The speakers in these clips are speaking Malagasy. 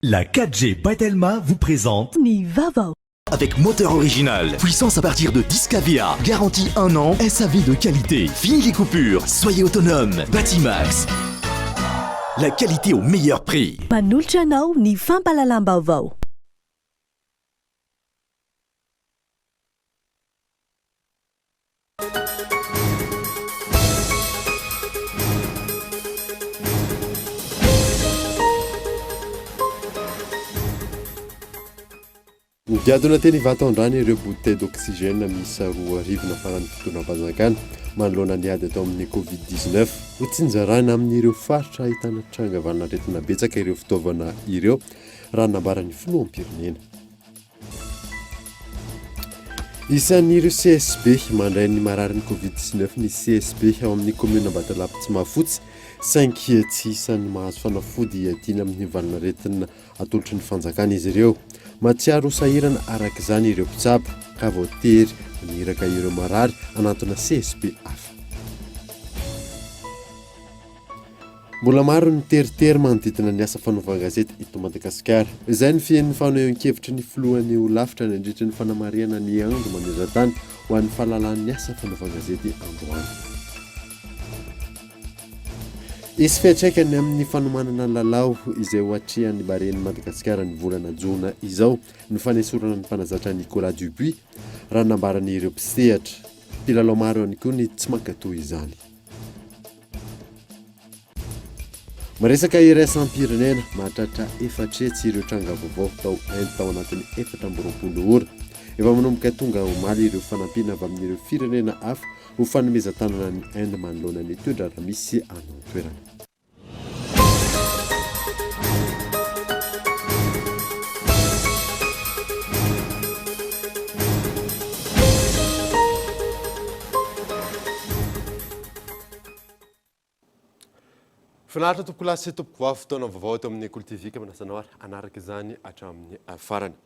La 4G by Telma vous présente Ny vaovao. Avec moteur original, puissance à partir de 10 kVA, garantie 1 an, SAV de qualité, fini les coupures, soyez autonome, Batimax. La qualité au meilleur prix. Manolotra anao ny fampahalalam-baovao. Nigadona teny Ivato androany ireo bouteilles d'oxygène miisa 2000 nafaran'ny fitondram-panjakana manoloana ny ady atao amin'ny Covid 19. Hotsinjaraina amin'ireo faritra ahitana tranga valin'aretina betsaka ireo fitaovana ireo, raha ny nambaran'ny filoham-pirenena. Isan'ireo CSB mandray ny mararin'ny Covid 19 ny CSB ao amin'ny kaominina Ambatolampy Tsimahafotsy, saingy tsy isan'ny mahazo fanafody hiadiana amin'ny valanaretina atolotry ny fanjakana izy ireo. Mahatsiaro ho sahirana araka izany ireo mpitsabo ka voatery maniraka ireo marary hanantona CSB hafa. Mbola maro ny teritery manodidina ny asa fanaovan-gazety eto Madagasikara. Izay ny fihen'ny fanehoan-kevitry ny filohan'ny holafitra nandritry ny fanamarihana ny andro maneran-tany ho an'ny fahalalan'ny asa fanaovan-gazety androany. Hisy fiantraikany amin'ny fanomanana ny lalao izay ho atrehan'ny Barean'i Madagasikara ny volana jona izao ny fanesorana ny mpanazatra Nicolas Dupuis, raha ny nambaran'ireo mpisehatra. Mpilalao maro ihany koa ny tsy mankatò izany. Miresaka iraisam-pirenena, mahatratra 400 ireo tranga vaovao tao Inde tao anatin'ny 24 ora. Efa manomboka tonga omaly ireo fanampiana avy amin'ireo firenena hafa ho fanomezan-tanana an'i Inde manoloana ny toe-draharaha misy any an-toerana. Finaritra tompokolahy sy tompokovavy fotoana vaovao eto amin'ny Kolo TV ka manasa anao ary hanaraka izany hatramin'ny farany.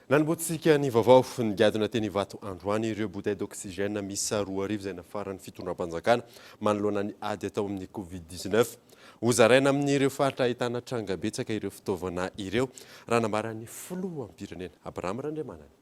Nanombohantsika ny vaovao nigadona teny Ivato androany ireo bouteilles d'oxygène miisa 2000 izay nafaran'ny fitondram-panjakana manoloana ny ady atao amin'ny Covid 19. Hozaraina amin'ireo faritra ahitana tranga betsaka ireo fitaovana ireo raha nambaran'ny filoham-pirenena Abraham Randriamanana.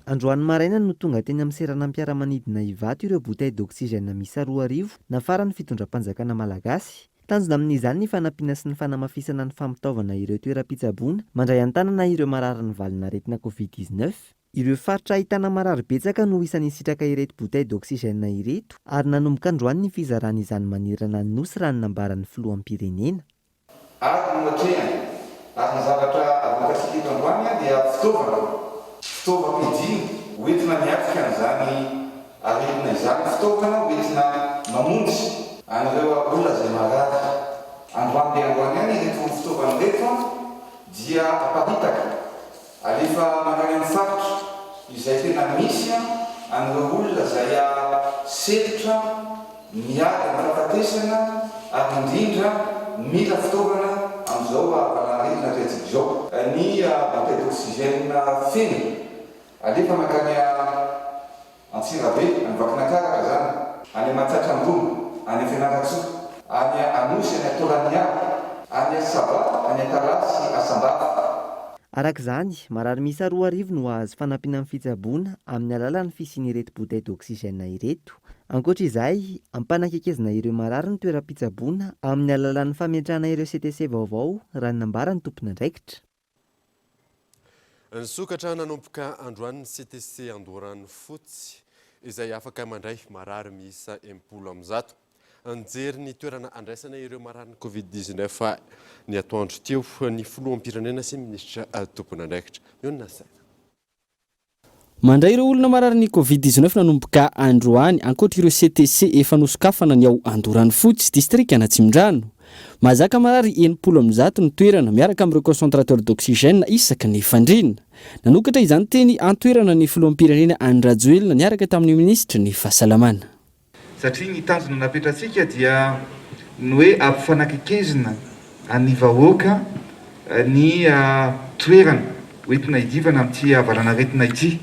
Androany maraina no tonga teny amin'ny seranam-piaramanidina Ivato ireo bouteilles d'oxygène miisa 2000 nafaran'ny fitondram-panjakana malagasy. Tanjona amin'izany ny fanampiana sy ny fanamafisana ny fampitaovana ireo toeram-pitsaboana mandray an-tanana ireo mararin'ny valin'aretina Covid 19. Ireo faritra ahitana marary betsaka no isan'ny nisitraka ireto bouteilles d'oxygène ireto ary nanomboka androany ny fizarana izany manerana ny Nosy raha ny nambaran'ny filoham-pirenena. Ady no atrehana, ary ny zavatra avoakantsika eto androany dia fitaovana, fitaovam-piadiana hoentina miatrika an'izany aretina izany, fitaovana hoentina mamonjy an'ireo olona izay marary. Androany dia androany ihany ireto fitaovana ireto dia aparitaka. Alefa mankany amin'ny faritra izay tena misy an'ireo olona izay sempotra miady amin'ny fahafatesana ary indrindra mila fitaovana amin'izao valanaretina atrehantsika izao. Ny bouteille d'oxygène feno alefa mankany Antsirabe, any Vakinankaratra izany, any Matsiatra Ambony, any Fianarantsoa, any Anosy, any Taolagnaro, any Sava, any Antalaha sy Asambava. Araka izany, marary miisa 2000 no hahazo fanampiana amin'ny fitsaboana amin'ny alalan'ny fisian'ireto bouteilles d'oxygène ireto. Ankoatra izay, ampanakekezina ireo marary ny toeram-pitsaboana amin'ny alalan'ny fametrahana ireo CTC vaovao, raha ny nambaran'ny tompon'andraikitra. Nisokatra nanomboka androany ny CTC Andoharanofotsy izay afaka mandray marary miisa 160. Nijery ny toerana andraisana ireo mararin'ny Covid 19 ny atoandro teo ny filoham-pirenena sy minisitra tompon'andraikitra. Mionona saina. Mandray ireo olona mararin'ny Covid 19 nanomboka androany, ankoatra ireo CTC efa nosokafana ny ao Andoranofotsy, distrikan'Atsimondrano. Mahazaka marary 160 ny toerana, miaraka amin'ireo concentrateur d'oxygène isaky ny fandriana. Nanokatra izany teny an-toerana ny filoham-pirenena Andry Rajoelina niaraka tamin'ny minisitry ny fahasalamana. Satria ny tanjona napetratsika dia ny hoe ampifanakekezina ny vahoaka ny toerana hoentina hidivana amin'ity valanaretina ity.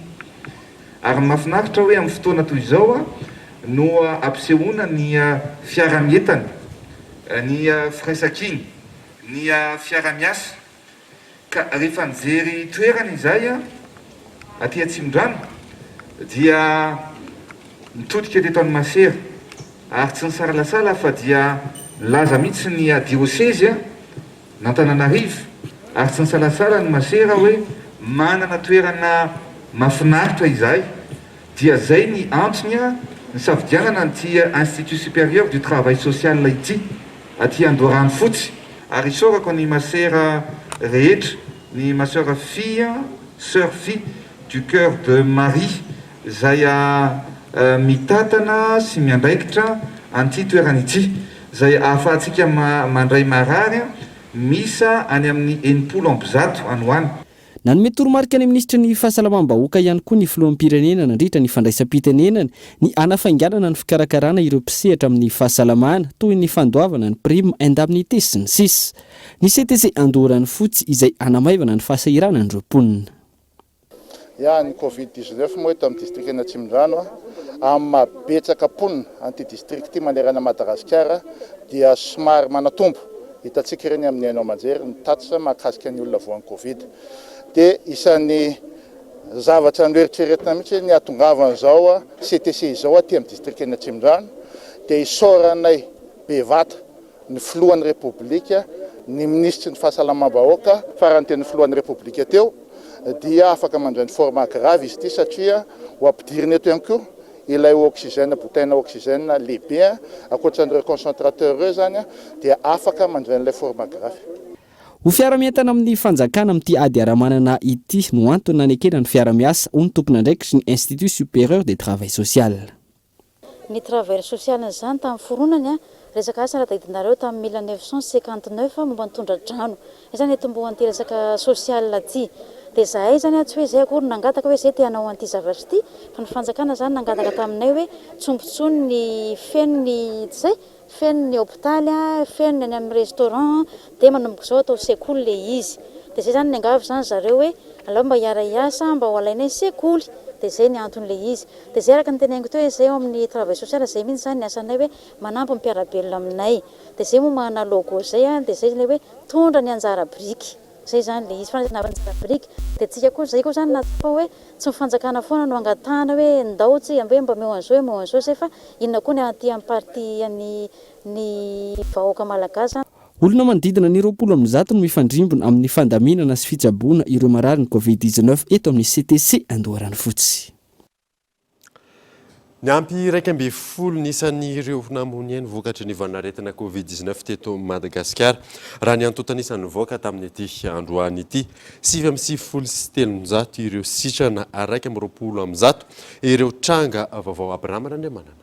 Ary ny mahafinaritra hoe amin'ny fotoana toy izao no ampisehoana ny fiarahamientana, ny firaisankina, ny fiarahamiasa. Ka rehefa nijery toerana izahay aty Atsimondrano dia nitodika teto an'i Masera ary tsy nisaralasala fa dia nilaza mihitsy ny diosezy n'Antananarivo ary tsy nisalasala ny Masera hoe manana toerana mahafinaritra izahay dia zay ny antony nisafidianana an'ity Institut Supérieur du Travail Social ity aty Andoharanofotsy. Ary isaorako ny masera rehetra, ny ma soeur fille, soeur fille du coeur de Marie izay mitatana sy miandraikitra an'ity toerana ity, izay ahafahantsika mandray marary miisa any amin'ny 160 any ho any. Nanome toromarika ny minisitry ny Fahasalamam-bahoaka ihany koa ny filoham-pirenena nandritra ny fandraisam-pitenenany ny hanafainganana ny fikarakarana ireo mpisehatra amin'ny fahasalamana toy ny fandoavana ny prime indemnité sy ny sisa Ny CTC Andoharanofotsy izay hanamaivana ny fahasahiranan'ireo mponina. Ya, ny covid 19 moa eto amin'ny distrikan'i Atsimondrano, amin'ny maha betsaka mponina an'ity distrika ity manerana an'i Madagasikara dia somary manatombo, hitantsika ireny amin'ny haino aman-jery ny tatitra mahakasika ny olona voan'ny covid. Dia isan'ny zavatra noeritreretina mihitsy ny hahatongavan'izao CTC izao aty amin'ny distrikan'i Atsimondrano, dia isaoranay bevata ny filohan'ny Repoblika, ny minisitry ny fahasalamam-bahoaka, fa raha ny tenin'ny filohan'ny Repoblika teo dia afaka mandray ny forme grave izy ity satria ho ampidirina eto ihany koa ilay oxygène, bouteille-na oxygène lehibe, ankoatra an'ireo concentrateur ireo izany dia afaka mandray an'ilay forme grave. Ho fiara-mientana amin'ny fanjakana amin'ity ady ara-manana ity no antony nanekena ny fiara-miasa, hoy ny tompon'andraikitry ny Institut Supérieur de Travail Social. Ny travailleur social izany tamin'ny foronany a, resaka asa raha tadidinareo tamin'ny 1959 momba ny tondra-drano. Izay izany nitomboan'ity resaka social ity. Dia izahay izany a, tsy hoe izay akory no nangataka hoe izay te hanao an'ity zavatra ity, fa ny fanjakana izany nangataka taminay hoe tsombotsony ny feno ny tsy izay, Feno ny hopitaly a, feno ny any amin'ny restaurant dia manomboka izao atao sekoly le izy. Dia zay zany niangavy zany zareo hoe alao mba hiara hiasa mba ho alainay ny sekoly. Dia zay ny anton'le izy. Dia zay araka ny teneniko teo hoe zay ao amin'ny travail social zay mihitsy zany ny asanay hoe manampy ny mpiara-belona aminay. Dia zay moa manana logo zay a, dia zay ilay hoe tondra ny anjara biriky. Zay zany le izy. Fa na anjara biriky dia tsika koa zay koa zany nahatsapa hoe Tsy ny fanjakana foana no angatahana hoe ndao tsy hoe mba omeo an'izao omeo an'izao zay fa inona koa ny aty amin'ny partie an'ny ny vahoaka malagasy zany. Olona manodidina ny 120 no mifandrimbona amin'ny fandaminana sy fitsaboana ireo mararin'ny Covid 19 eto amin'ny CTC Andoharanofotsy. Niampy 11 ny isan'ireo namoy ny ainy vokatry ny valanaretina Covid 19 teto Madagasikara, raha ny antontan'isa nivoaka tamin'ity androany ity. 399 ireo sitrana ary 121 ireo tranga vaovao. Abraham Randriamanana.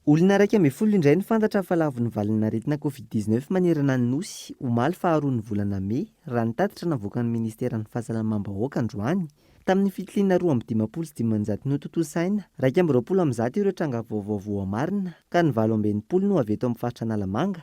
Olona 11 indray no fantatra fa lavon'ny valanaretina Covid 19 manerana ny Nosy, omaly faharoan'ny volana mey, raha ny tatitra navoakan'ny ministeran'ny Fahasalamam-bahoaka androany. Tamin'ny fitiliana 552 notontosaina, 121 ireo tranga vaovao voamarina, ka ny 68 no avy eto amin'ny faritra Analamanga.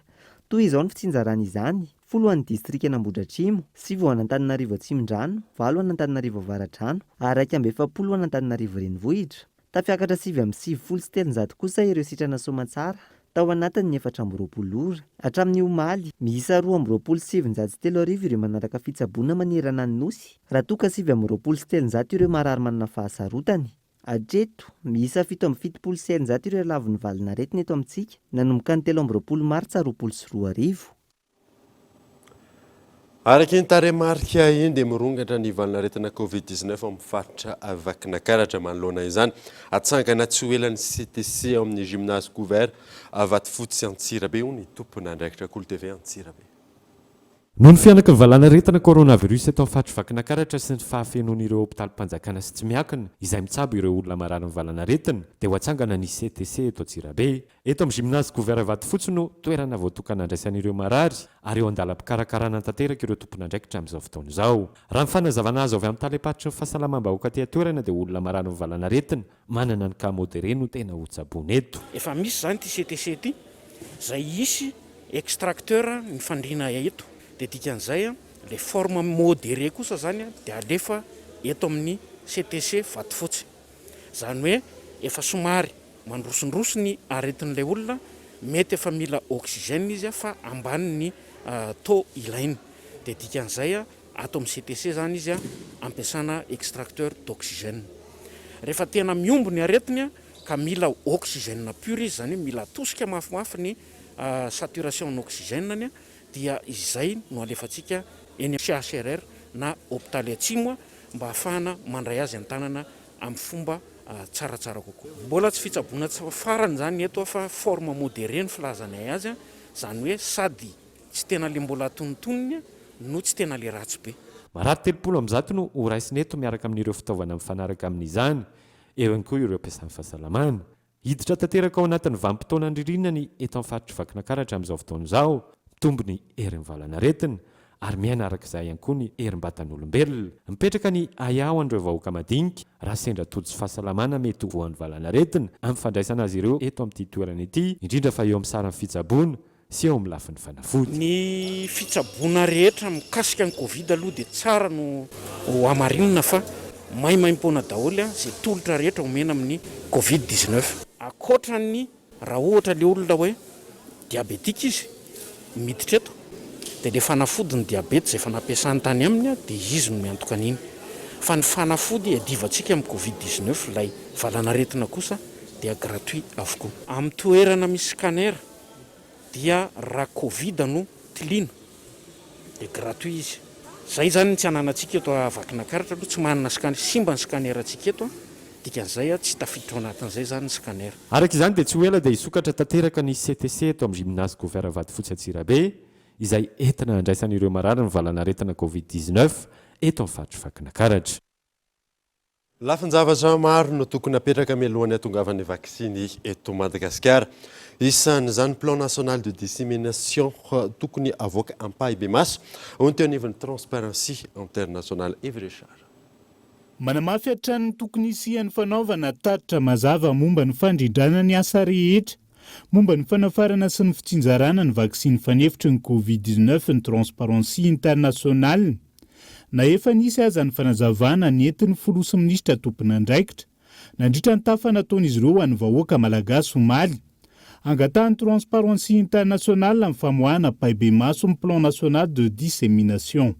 Toy izao ny fitsinjarana izany, folo ho an'ny distrikan'Ambohidratrimo, sivy ho an'Antananarivo Atsimondrano, valo ho an'Antananarivo Avaradrano ary 41 ho an'Antananarivo Renivohitra. Tafiakatra 399 kosa ireo sitrana soamantsara tao anatin'ny 24 ora. Hatramin'ny omaly, miisa 2922 ireo manaraka fitsaboana manerana ny Nosy, raha toa ka 329 ireo marary manana fahasarotany. Hatreto, miisa 677 ireo lavon'ny valin'aretina eto amintsika, nanomboka ny 23 martsa 2020. Araka iny tarehimarika iny dia mirongatra ny valanaretina Covid 19 ao amin'ny faritra Vakinakaratra. Manoloana izany, hatsangana tsy ho ela ny CTC ao amin'ny Gymnase Couvert Vatofotsy Antsirabe, hoy ny tompon'andraikitra Kolo TV Antsirabe. Noho ny fihanaky ny valanaretina coronavirus eto amin'ny faritr'i Vakinakaratra sy ny fahafenoan'ireo hopitalim-panjakana sy tsy miankina izay mitsabo ireo olona mararin'ny valanaretina dia ho atsangana ny CTC eto Antsirabe. Eto amin'ny Gymnase Gouvert Vatofotsy no toerana voatokana andraisana ireo marary ary eo an-dalam-pikarakarana tanteraka ireo tompon'andraikitra amin'izao fotoana izao. Raha ny fanazavana azo avy amin'ny talem-paritry ny fahasalamam-bahoaka aty an-toerana dia olona marary ny valanaretina, manana ny cas modéré no tena hotsaboina eto. Efa misy izany ity CTC ity izay hisy extracteur ny fandriana eto dia dikan'izay ilay forme modéré kosa izany dia alefa eto amin'ny CTC Vatofotsy. Izany hoe efa somary mandrosondroso ny aretin'ilay olona, mety efa mila oxygène izy fa ambany ny taux ilainy. Dia dikan'izay ato amin'ny CTC izany izy ampiasana extracteur d'oxygène. Rehefa tena mihombo ny aretiny ka mila oxygène pur izy, izany hoe mila atosika mafimafy ny saturation en oxygène-ny dia izay no alefantsika eny CHRR na hopitaly Atsimo mba hahafahana mandray azy an-tanana amin'ny fomba tsaratsara kokoa. Mbola tsy fitsaboana farany izany eto fa forme modérée ny filazanay azy, izany hoe sady tsy tena le mbola antonontonony no tsy tena le ratsy be. Marary 130 no ho raisina eto miaraka amin'ireo fitaovana mifanaraka amin'izany, eo ihany koa ireo mpiasan'ny fahasalamana. Hiditra tanteraka ao anatin'ny vanim-potoanan'ny ririnina ny eto amin'ny faritr'i Vakinakaratra amin'izao fotoana izao. Mitombo ny herin'ny valanaretina ary miaina araka izay ihany koa ny herim-batan'olombelona. Mipetraka ny ahiahy ho an'ireo vahoaka madinika raha sendra tojo tsy fahasalamana mety ho voan'ny valanaretina amin'ny fandraisana azy ireo eto amin'ity toerana ity, indrindra fa eo amin'ny saran'ny fitsaboana sy eo amin'ny lafiny fanafody. Ny fitsaboana rehetra mikasika ny covid aloha dia tsara no ho hamarinina fa maimaimpoana daholo izay tolotra rehetra omena amin'ny covid 19. Ankoatra ny raha ohatra ilay olona hoe diabetika izy miditra eto dia ilay fanafody ny diabeta izay efa nampiasany tany aminy dia izy no miantoka an'iny fa ny fanafody iadivantsika amin'ny covid 19 ilay valanaretina kosa dia gratuit avokoa. Amin'ny toerana misy scanner dia raha covid no tiliana dia gratuit izy. Zay zany ny tsy ananantsika eto Vakinakaratra aloha, tsy manana scanner, simba ny scanner antsika eto, dikan'izay tsy tafiditra ao anatin'izay zany ny scanner. Araka izany dia tsy ho ela dia hisokatra tanteraka ny CTC eto amin'ny Gymnase Gouver Vatofotsy Antsirabe, izay entina handraisana ireo marary ny valanaretina Covid 19 eto amin'ny faritr'i Vakinakaratra. Lafin-javatra maro no tokony hapetraka mialohan'ny hatongavan'ny vaksiny eto Madagasikara. Isan'izany plan national de dissémination tokony havoaka ampahibemaso, hoy ny teo anivon'ny Transparency International. Yves Richard. Manamafy hatrany ny tokony hisian'ny fanaovana tatitra mazava momba ny fandrindrana ny asa rehetra momba ny fanafarana sy ny fitsinjarana ny vaksiny fanefitry ny Covid 19 ny Transparency International. Na efa nisy aza ny fanazavana nentin'ny filoha sy minisitra tompon'andraikitra nandritra ny tafa nataon'izy ireo ho an'ny vahoaka malagasy omaly. Angatahan'ny Transparency International ny famoahana ampahibemaso ny Plan national de dissémination.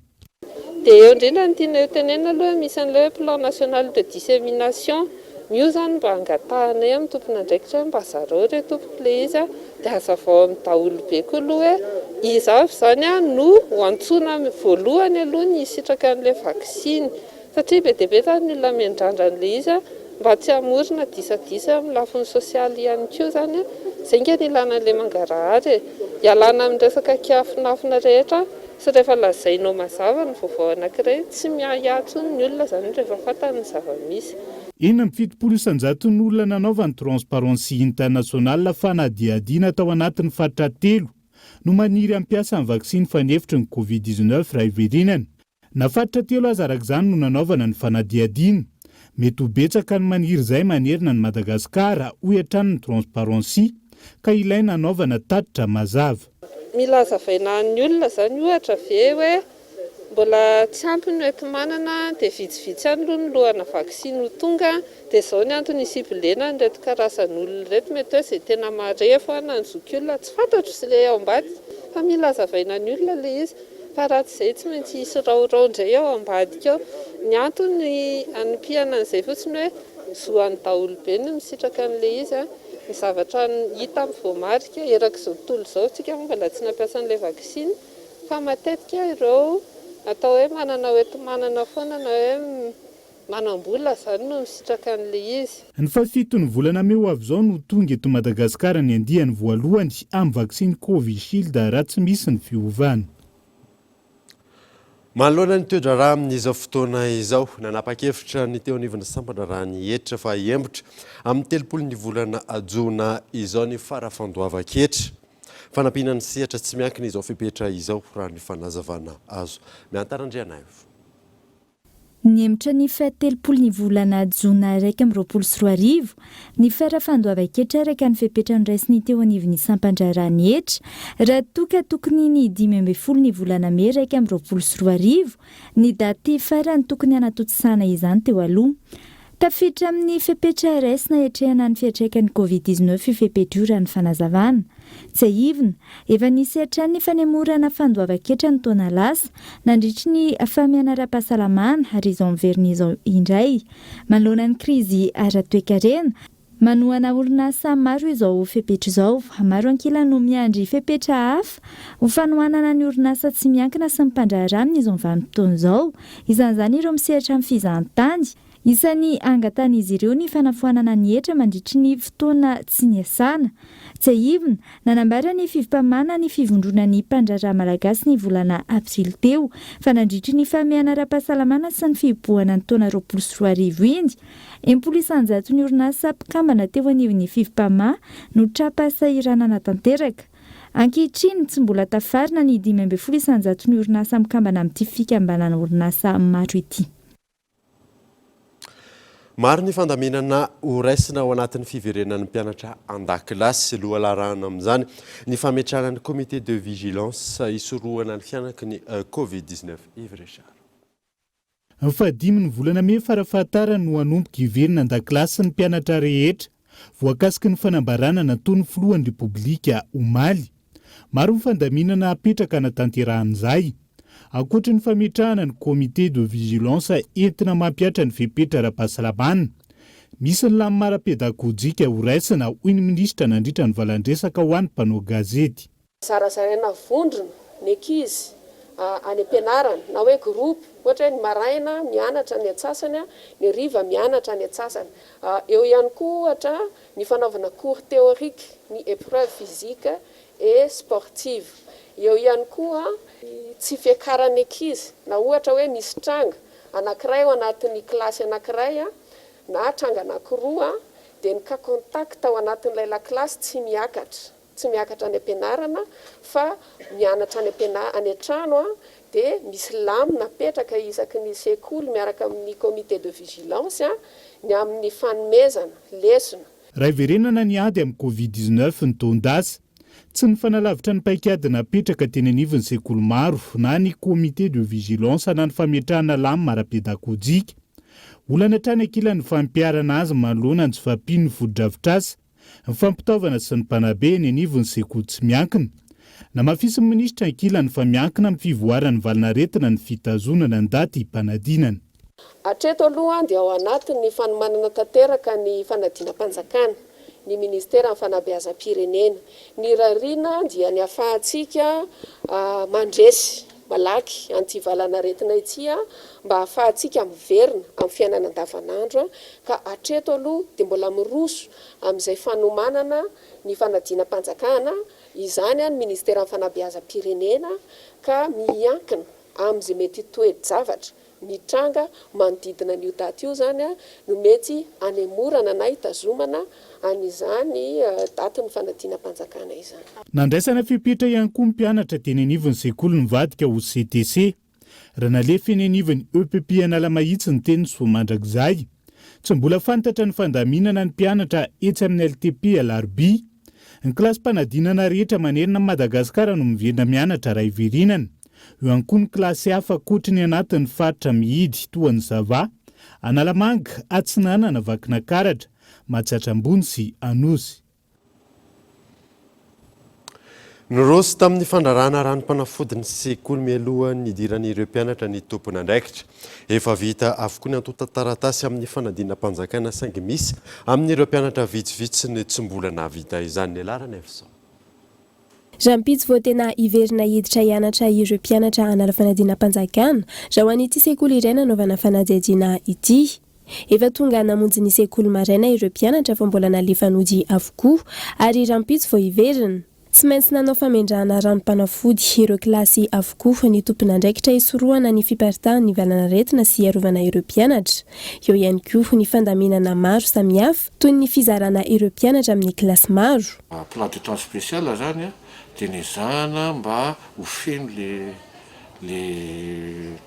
Dia eo indrindra no tiana hotenenina aloha hoe misy an'ilay hoe plan national de dissémination. Io izany mba angatahanay amin'ny tompon'andraikitra hoe mba zarao re tompoko ilay izy dia hazavao amin'ny daholobe koa aloha hoe iza avy izany no ho antsoina voalohany aloha ny hisitraka an'ilay vaksiny satria be dia be izany ny olona miandrandra an'ilay izy mba tsy hamorona disadisa eo amin'ny lafiny sosialy ihany koa izany. Izay ange no ilana an'ilay mangarahara e! Ialana amin'ny resaka kiafinafina rehetra. Sy rehefa lazainao mazava ny vaovao anankiray, tsy miahiahy intsony ny olona izany rehefa fantany ny zava-misy. 76 isan-jaton'ny olona nanaovan'ny Transparency International fanadihadiana tao anatin'ny faritra telo no maniry hampiasa ny vaksiny fanefitry ny Covid 19 raha hiverenana. Na faritra telo aza araka izany no nanaovana ny fanadihadiana. Mety ho betsaka ny maniry izay manerana an'i Madagasikara, hoy hatrany ny Transparency, ka ilaina hanaovana tatitra mazava. Mila hazavaina an'ny olona izany ohatra ve hoe mbola tsy ampy ny hoenti-manana dia vitsivitsy ihany aloha ny lohana vaksiny ho tonga dia izao ny antony hi-ciblena an'ireto karazan'olona ireto mety hoe izay tena marefo na ny zokiolona tsy fantatro izay ao ambadika fa mila hazavaina ny olona ilay izy fa raha tsy izay tsy maintsy hisy raorao indray ao ambadika ao. Ny antony hanipihana an'izay fotsiny hoe zo an'ny daholobe ny misitraka an'ilay izy. Ny zavatra hita amin'ny voamarika erak'izao tontolo izao, isika moa mbola tsy nampiasa an'ilay vaksiny, fa matetika ireo atao hoe manana hoenti-manana foana na hoe manam-bola izany no misitraka an'ilay izy. Ny fahafiton'ny volana mey ho avy izao no tonga eto Madagasikara ny andiany voalohany amin'ny vaksiny Covishield raha tsy misy ny fiovana. Manoloana ny toe-draharaha amin'izao fotoana izao, nanapa-kevitra ny teo anivon'ny sampan-draharahan'ny hetra fa hiembotra amin'ny 30 ny volana jona izao ny fara-fandoavan-ketra. Fanampiana ny sehatra tsy miankina izao fepetra izao, raha ny fanazavana azo. Miantara Andrianaivo. Nihemotra ny faha 30 ny volana jona 2021 ny fara fandoavan-ketra araka ny fepetra noraisin'ny teo anivon'ny sampan-draharahan'ny hetra raha toa ka tokony ny 15 ny volana mey 2021 ny daty farany tokony hanatontosana izany teo aloha. Tafiditra amin'ny fepetra raisina hiatrehana ny fiantraikan'ny Covid 19 io fepetra io raha ny fanazavana. Tsiahivina, efa nisy hatrany ny fanemorana fandoavan-ketra ny taona lasa, nandritry ny fahamehana ara-pahasalamana ary izao miverina izao indray. Manoloana ny krizy ara-toekarena, manohana orinasa maro izao fepetra izao. Maro ankilany no miandry fepetra hafa ho fanohanana ny orinasa tsy miankina sy ny mpandraharaha amin'izao vanim-potoana izao, isan'izany ireo misehatra amin'ny fizahantany. Isan'ny angatahan'izy ireo ny fanafoanana ny hetra mandritry ny fotoana tsy niasana. Tsiahivina, nanambara ny Fivmpamana ny Fivondronan'ny mpandraharaha malagasy ny volana aprily teo fa nandritry ny fahamehana ara-pahasalamana sy ny fihibohana ny taona 2020 iny, 60 isan-jaton'ny orinasa mpikambana teo anivon'ny Fivmpama no tra-pahasahiranana tanteraka. Ankehitriny, tsy mbola tafarina ny 15 isan-jaton'ny orinasa mikambana amin'ity fikambanana orinasa maro ity. Maro ny fandaminana ho raisina ao anatin'ny fiverenan'ny mpianatra an-dakilasy. Lohalaharana amin'izany ny fametrahana ny comité de vigilance hisorohana ny fihanaky ny Covid 19. Yves Richard. Ny fahadimin'ny volana mey farafahatarany no hanomboka hiverina an-dakilasy ny mpianatra rehetra voakasiky ny fanambarana nataon'ny filohan'ny Repoblika omaly. Maro ny fandaminana hapetraka hanatanterahana izay. Ankoatry ny fametrahana ny comité de vigilance entina mampihatra ny fepetra ara-pahasalamana. Misy ny lamina ara-pedagojika horaisina, hoy ny minisitra nandritra ny valan-dresaka ho an'ny mpanao gazety. Zarazaraina vondrona ny ankizy any am-pianarana na hoe groupe, ohatra hoe ny maraina mianatra ny antsasany, ny hariva mianatra ny antsasany. Eo ihany koa ohatra ny fanaovana cours théorique, ny épreuve physique et sportive. Eo ihany koa ny tsy fiakaran'ny ankizy na ohatra hoe misy tranga anankiray ao anatin'ny kilasy anankiray na tranga anankiroa dia ny cas contact ao anatin'ilay lakilasy tsy miakatra. tsy miakatra any am-pianarana fa mianatra any am-piana any an-trano dia misy lamina apetraka isaky ny sekoly miaraka amin'ny comité de vigilance ny amin'ny fanomezana lesona. Raha hiverenana ny ady amin'ny Covid 19 ny taon-dasa, tsy nifanalavitra ny paikady napetraka teny anivon'ny sekoly maro na ny comité de vigilance na ny fametrahana lamina ara-pedagojika. Olana hatrany ankilan'ny fampiharana azy manoloana ny tsy fahampian'ny fotodrafitrasa ny fampitaovana sy ny mpanabe eny anivon'ny sekoly tsy miankina. Namafisin'ny minisitra ankilany fa miankina amin'ny fivoaran'ny valanaretina ny fitazonana ny daty mpanadinana. Hatreto aloha dia ao anatin'ny fanomanana tanteraka ny fanadinam-panjakana ny ministeran'ny fanabeazam-pirenena. Ny irariana dia ny hahafahantsika mandresy malaky an'ity valanaretina ity mba hahafahantsika miverina amin'ny fiainana andavanandro ka hatreto aloha dia mbola miroso amin'izay fanomanana ny fanadinam-panjakana izany ny ministeran'ny fanabeazam-pirenena ka miankina amin'izay mety toe-javatra mitranga manodidina an'io daty io izany no mety hanemorana na hitazomana an'izany datin'ny fanadinam-panjakana izany. Nandraisana fepetra ihany koa ny mpianatra teny anivon'ny sekoly nivadika ho CTC. Raha nalefa eny anivon'ny EPP Analamahitsy ny teny Soamandrakizay. Tsy mbola fantatra ny fandaminana ny mpianatra etsy amin'ny LTP Alarobia. Ny kilasim-panadinana rehetra manerana an'i Madagasikara no miverina mianatra raha hiverenana. Eo ihany koa ny kilasy hafa ankoatry ny anatin'ny faritra mihidy toa an'i Sava, Analamanga, Atsinanana, Vakinakaratra, Matsiatra Ambony sy Anosy. Niroso tamin'ny fandrarana ranom-panafody ny sekoly mialohan'ny nidiran'ireo mpianatra ny tompon'andraikitra. Efa vita avokoa ny antontan-taratasy amin'ny fanadinam-panjakana saingy misy amin'ireo mpianatra vitsivitsy ny tsy mbola nahavita izany. Ny Ranaivoson. Rahampitso vao tena hiverina hiditra hianatra ireo mpianatra hanala fanadinam-panjakana, raha ho an'ity sekoly iray nanaovana fanadihadiana ity. Efa tonga namonjy ny sekoly maraina ireo mpianatra fa mbola nalefa nody avokoa ary rahampitso vao hiverina. Tsy maintsy nanao famendrahana ranom-panafody ireo kilasy avokoa ny tompon'andraikitra hisorohana ny fiparitahan'ny valanaretina sy hiarovana ireo mpianatra. Eo ihany koa ny fandaminana maro samihafa toy ny fizarana ireo mpianatra amin'ny kilasy maro. Plan de temps spécial zany dia nezahana mba ho feno le le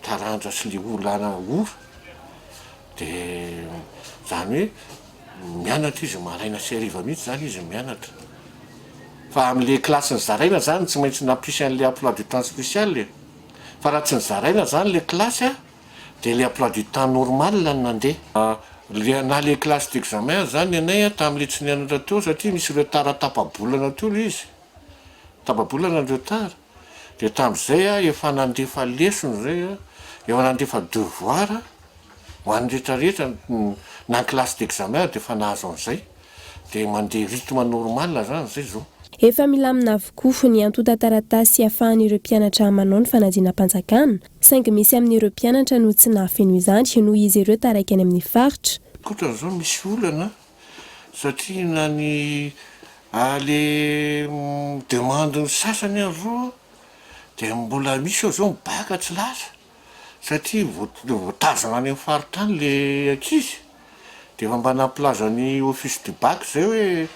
taranja sy le olana ora. Dia izany hoe mianatra izy maraina sy hariva mihitsy izany izy mianatra. Fa amin'ilay kilasy nozaraina izany tsy maintsy nampisy an'ilay emploi du temps spécial e. Fa raha tsy nozaraina izany ilay kilasy a, dia ilay emploi du temps normal no nandeha. Le na ilay classe d'examen aza izany ny anay a, tamin'ilay tsy nianatra teo satria misy retard tapa-bolana teo ilay izy. Tapa-bolana ny retard, dia tamin'izay aho efa nandefa lesona izay aho, efa nandefa devoir ho an'ny rehetra rehetra, na ny classe d'examen ary dia efa nahazo an'izay, dia mandeha rythme normal zany izay izao. Efa milamina avokoa ny antontan-taratasy ahafahan'ireo mpianatra manao ny fanadinam-panjakana, saingy misy amin'ireo mpianatra no tsy nahafeno izany noho izy ireo taraiky any amin'ny faritra. Ankoatran'izao misy olana satria na ny le demande ny sasany ary zao dia mbola misy ao zao ny bac tsy lasa satria voatazona any amin'ny faritany le ankizy dia efa mba nampilaza ny office du bac zay hoe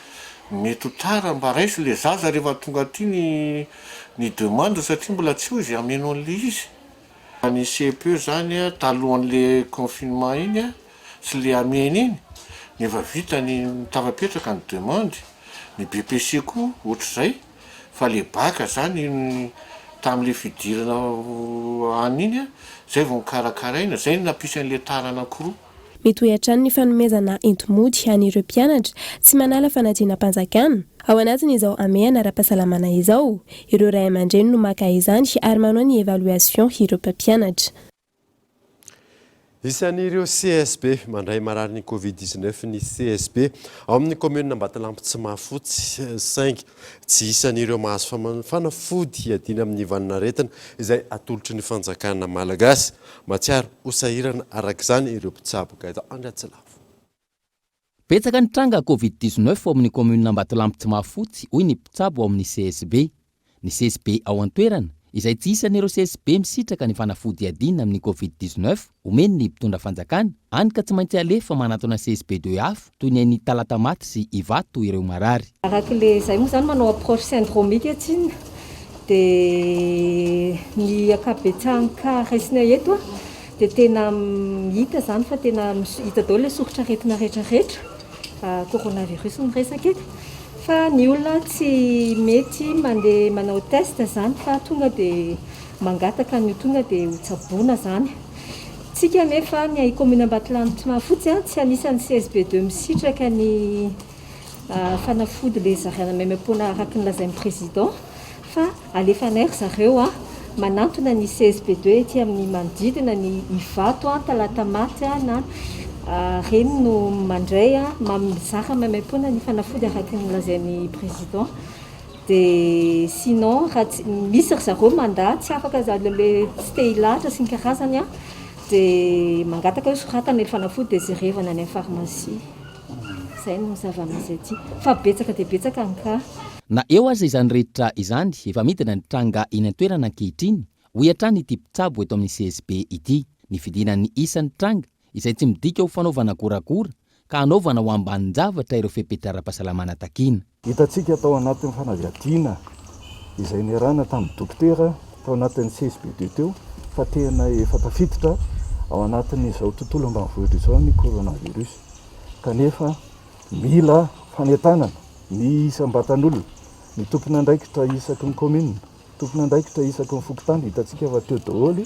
mety ho tara mba raiso le zaza rehefa tonga aty ny ny demande satria mbola tsy eo izy hameno an'le izy. Ny CPE zany talohan'le confinement iny sy le hamehana iny no efa vita ny tafapetraka ny demande, ny BEPC koa ohatr'izay fa le bac zany tamin'le fidirana any iny zay vao nokarakaraina, zay no nampisy an'le tara anankiroa. Mitohy hatrany ny fanomezana enti-mody an'ireo mpianatra tsy manala fanadinam-panjakana. Ao anatin'izao hamehana ara-pahasalamana izao, ireo ray aman-dreny no maka izany ary manao ny évaluation ireo mpampianatra. Isan'ireo CSB mandray mararin'ny Covid 19 ny CSB ao amin'ny kaominina Ambatolampy Tsimahafotsy saingy tsy isan'ireo mahazo fanafody hiadiana amin'ny vanin'aretina izay atolotry ny fanjakana malagasy. Mahatsiaro ho sahirana araka izany ireo mpitsabo Gaëtan Andriatsilavo. Betsaka ny tranga Covid 19 ao amin'ny kaominina Ambatolampy Tsimahafotsy hoy ny mpitsabo ao amin'ny CSB. Ny CSB ao an-toerana, izay tsy isan'ireo CSB misitraka ny fanafody iadiana amin'ny Covid 19 omen'ny mpitondra fanjakana, hany ka tsy maintsy alefa manantona CSB ii hafa toy ny any Talatamaty sy Ivato ireo marary. Araka ilay izahay moa izany manao approche syndromique tsinona dia ny ankabetsahan'ny cas raisina eto dia tena hita izany fa tena hita daholo ilay soritr'aretina rehetra rehetra, coronavirus no resaka eto, fa ny olona tsy mety mandeha manao test izany fa tonga dia mangataka ny ho tonga dia ho tsaboina izany. Tsika anefa ny commune Ambatolampy Tsimahafotsy tsy anisan'ny CSB deux misitraka ny fanafody le zaraina maimaimpoana araky ny lazain'ny président fa alefanay ry zareo a manantona ny CSB deux ety amin'ny manodidina ny Ivato a Talatamaty a na reny no mandray a mizara maimaimpoana ny fanafody araky ny lazain'ny président de sinon raha tsy misy ry zareo mandà tsy afaka zany le tsy te hilahatra sy ny karazany a de mangataka hoe soratana ilay fanafody de jerevana any amin'ny pharmacie. Izay no zava-misy aty. Fa betsaka dia betsaka ny cas. Na eo aza izany rehetra izany, efa midina ny tranga eny an-toerana ankehitriny, hoy hatrany ity mpitsabo eto amin'ny CSB ity. Ny fidinan'ny isan'ny tranga, izay tsy midika ho fanaovana goragora, ka hanaovana ho ambanin-javatra ireo fepetra ara-pahasalamana takiana. Hitantsika tao anatin'ny fanadihadiana izay niarahana tamin'ny dokotera tao anatin'ny CSB deux teo fa tena efa tafiditra ao anatin'izao tontolo ambanivohitra izao ny coronavirus kanefa mila fanentanana ny isam-batan'olona, ny tompon'andraikitra isaky ny commune, Tompon'andraikitra isaky ny fokontany, hitantsika fa teo daholo ny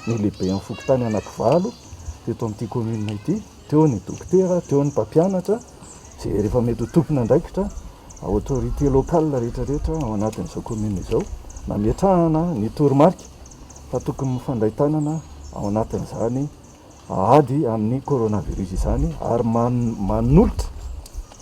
lehiben'ny fokontany anakivalo teto amin'ity commune ity, teo ny dokotera, teo ny mpampianatra, izay rehefa mety ho tompon'andraikitra, autorité locale rehetra rehetra ao anatin'izao commune izao, nametrahana ny toromarika fa tokony mifandray tanana ao anatin'izany ady amin'ny coronavirus izany ary manolotra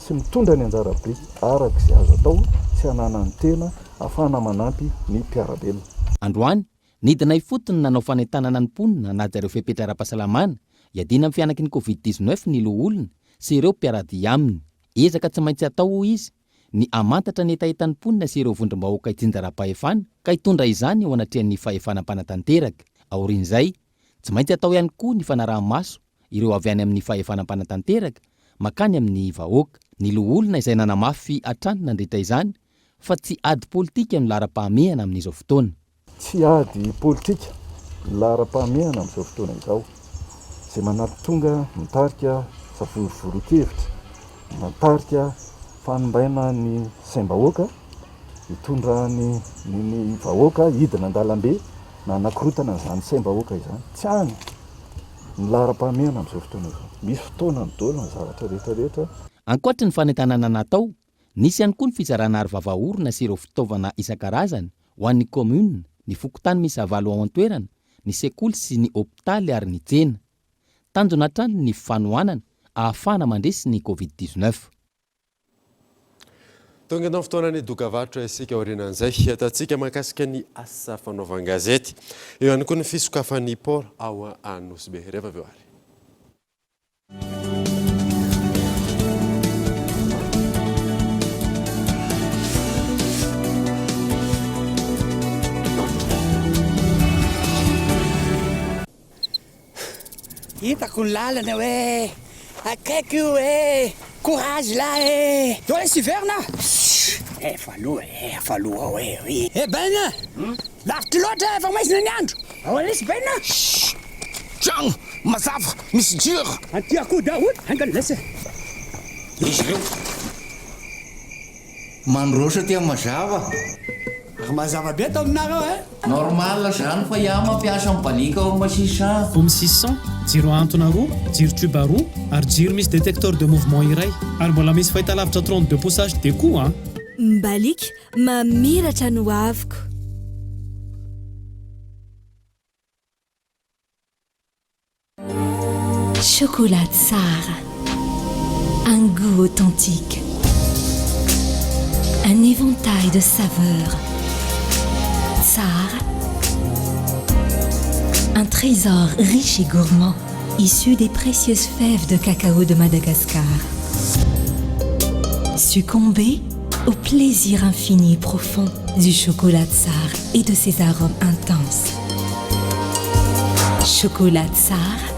sy mitondra ny anjara biriky araka izay azo atao sy ananan'ny tena ahafahana manampy ny mpiara-belona. Androany, nidina ifotony nanao fanentanana ny mponina hanaja ireo fepetra ara-pahasalamana hiadiana amin'ny fihanaky ny Covid 19 ny loholona sy ireo mpiara-dia aminy. Ezaka tsy maintsy atao, hoy izy, ny hamantatra ny hetahetan'ny mponina sy ireo vondrom-bahoaka itsinjaram-pahefana ka hitondra izany eo anatrehan'ny fahefana mpanatanteraka. Aorian'izay, Tsy maintsy atao ihany koa ny fanaraha-maso ireo avy any amin'ny fahefana mpanatanteraka mankany amin'ny vahoaka. Ny loholona izay nanamafy hatrany nandritra izany fa tsy ady politika no laharam-pahamehana amin'izao fotoana. Tsy ady politika no laharam-pahamehana amin'izao fotoana izao. Izay manatonga mitarika savorovoron-kevitra, mitarika fanimbaina ny saim-bahoaka, hitondra ny ny vahoaka hidina an-dalambe na hanakorontana an'izany saim-bahoaka izany. Tsy any ny laharam-pahamehana amin'izao fotoana izao. Misy fotoanany daholo ny zavatra rehetra rehetra. Ankoatry ny fanentanana natao, Nisy ihany koa ny fizarana aro vava orona sy ireo fitaovana isan-karazany ho an'ny kaominina, ny fokontany miisa valo ao an-toerana, ny sekoly sy ny hopitaly ary ny tsena. Tanjona hatrany ny fanohanana ahafahana mandresy ny Covid 19. Tonga eto amin'ny fotoanan'ny dokavarotra isika aorianan'izay hiatantsika mahakasika ny asa fanaovan-gazety. Eo ihany koa ny fisokafan'ny port ao Nosy Be. Rehefa avy eo ary. Hitako ny lalana hoe akaiky io e! Courage lahy e! Zao lesy hiverina a! Efa aloha e, efa aloha ao e! Eh Ben a! Lavitra loatra efa maizina ny andro! Ao lesy Ben a! Tragno mazava misy jiro. Aty akoho daholo, haingana lesy e! Izy ireo. Mandroso aty am mazava. Ary mazava be ato aminareo eh! Normal zany fa iah mampiasa mibaliaka home 600. Home 600, jiro ahantona roa, jiro tube roa, ary jiro misy detecteur de mouvement iray. Ary mbola misy fahitalavitra 32 pouces HD koa an! Mbaliaka, mamiratra ny hoaviko. Chocolat tsara. Un goût authentique. Un éventail de saveurs. Tsara. Un trésor riche et gourmand, issu des précieuses fèves de cacao de Madagascar. Succombez au plaisir infini et profond du chocolat tsara et de ses arômes intenses. Chocolat tsara,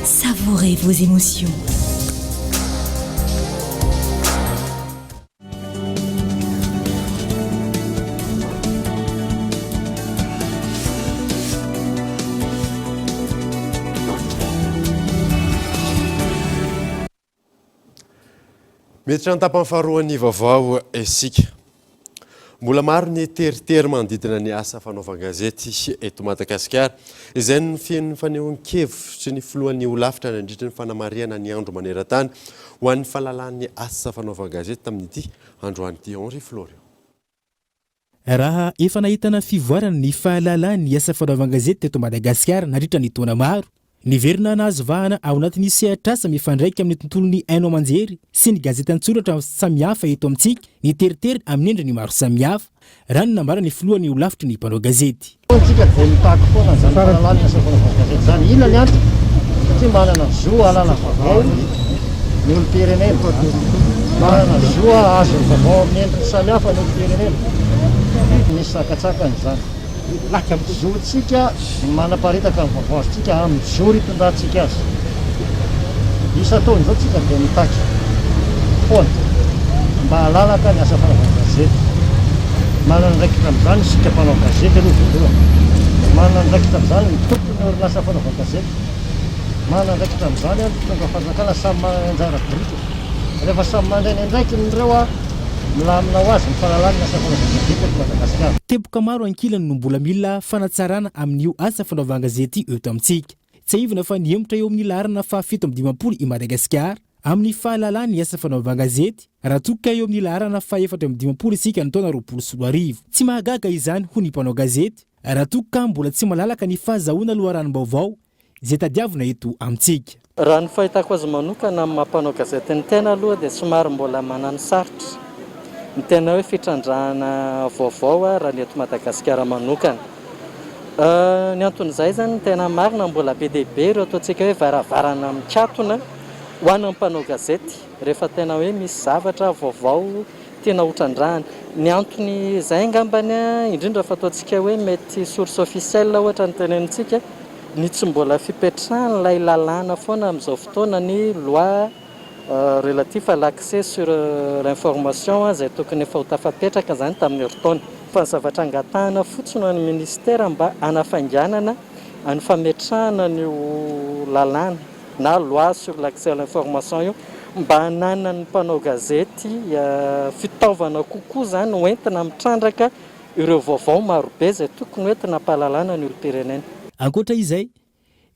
savourez vos émotions. Miditra ny tapany faharoan'ny vaovao isika. Mbola maro ny teritery manodidina ny asa fanaovan-gazety eto Madagasikara. Izay no feno fanehoan-kevitry ny filohan'ny holafitra nandritra ny fanamarihana ny andro maneran-tany ho an'ny fahalalan'ny asa fanaovan-gazety tamin'ity androany ity. Henri Florian. Raha efa nahitana fivoarana ny fahalalan'ny asa fanaovan-gazety teto Madagasikara nandritra ny taona maro, niverina nahazo vahana ao anatin'ny sehatr'asa mifandraika amin'ny tontolon'ny haino aman-jery sy ny gazety an-tsoratra samihafa eto amintsika ny teritery amin'ny endriny maro samihafa, raha ny nambaran'ny filohan'ny holafitry ny mpanao gazety. Isika dia mitaky foana an'izany fahalalana ny asa fanaovan-gazety izany. Inona ny antony? Satria manana zo hahalala vaovao ny olom-pirenena. Manana zo hahazo ny vaovao amin'ny endriny samihafa ny olom-pirenena. Misy sakantsakany izany. Zontsika ny manaparitaka ny vaovao azontsika amin'ny zoro itondrantsika azy. Isan-taona izao tsika dia mitaky foana mba halalaka ny asa fanaovan-gazety. Manana andraikitra amin'izany isika mpanao gazety aloha voalohany. Manana andraikitra amin'izany ny tompon'ny orinasa fanaovan-gazety. Manana andraikitra amin'izany ny mpitondra fanjakana samy manana ny anjara birikiny. Rehefa samy mandray ny andraikiny ireo, milamina ho azy ny fahalalana ny asa fanaovan-gazety eto Madagasikara. Teboka maro ankilany no mbola mila fanatsarana amin'io asa fanaovan-gazety io eto amintsika. Tsiahivina fa nihemotra eo amin'ny laharana faha 57 i Madagasikara amin'ny fahalalana ny asa fanaovan-gazety raha toa ka eo amin'ny laharana faha 54 isika ny taona 2020. Tsy mahagaga izany hoy ny mpanao gazety raha toa ka mbola tsy malalaka ny fahazahoana loharanom-baovao izay tadiavina eto amintsika. Raha ny fahitako azy manokana amin'ny maha mpanao gazety ny tena aloha dia somary mbola manano sarotra ny tena hoe fitrandrahana vaovao raha ny eto Madagasikara manokana. Ny anton'izay izany ny tena marina mbola be dia be ireo ataontsika hoe varavarana mikatona ho an'ny mpanao gazety rehefa tena hoe misy zavatra vaovao tiana hotrandrahana. Ny antony izay angambany indrindra fa ataontsika hoe mety source officielle ohatra ny tenenintsika, ny tsy mbola fipetrahan'ilay lalàna foana amin'izao fotoana ny loi relatif à l'accès sur l'information izay tokony efa ho tafapetraka izany tamin'ny herintaona. Fa ny zavatra angatahana fotsiny ho an'ny ministera mba hanafainganana ny fametrahana an'io lalàna na loi sur l'accès à l'information io mba hananan'ny mpanao gazety fitaovana kokoa izany hoentina mitrandraka ireo vaovao marobe izay tokony hoentina hampahalalana ny olom-pirenena. Ankoatra izay,